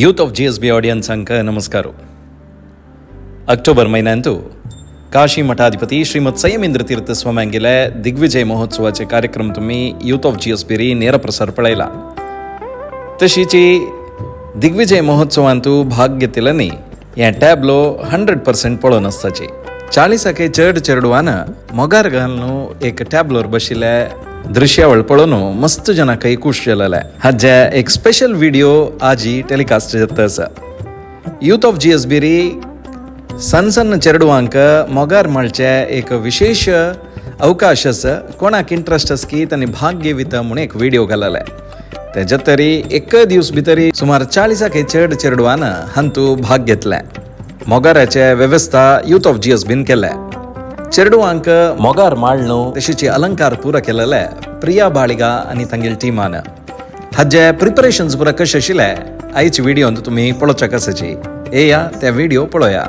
Youth of GSB ऑडियन्सांक नमस्कार. ऑक्टोबर म्हयन्यांतू काशी मठाधिपती श्रीमद संयमेंद्र तीर्थ स्वाम्यांगेले दिग्विजय महोत्सवाचे कार्यक्रम तुम्ही यूथ ऑफ जीएसबी ನೇರ प्रसार पळयला. तशीची दिग्विजय महोत्सवांतू भाग घेतिल्ल्यानी हे टॅबलो 100% पळोवन आसताची. 40ाके चड चेडवान मोगार घालून एक टॅबलोर बशिल्ले दृश्यावळ पळोवन मस्त जनाकय खूश जालेले. हाजे एक स्पेशल व्हिडिओ आजी टेलिकास्ट जाता आसा. यूथ ऑफ जीएसबी री सण सण चेडवांक मोगार माळचे एक विशेष अवकाश आसा. कोणाक इंट्रस्ट आसा की तांणी भाग घेवित म्हूण एक व्हिडिओ घालले. तेज्या तरी एक दिवस भितरी सुमार 40ाके चड चेडवान हांतू भाग घेतले. मोगाराचे वेवस्था यूथ ऑफ जीएस बीन केले. चेडवांक मोगार माळणू तशीचे अलंकार पुरा केलेले प्रिया बाळिगा आनी तांगेले टिमान. हाजे प्रिपरेशन्स पुरा कशें आशिल्ले, आयचे व्हिडियोंत तुमी पळोवच्या कसाची. येया, त्या व्हिडिओ पळोवया.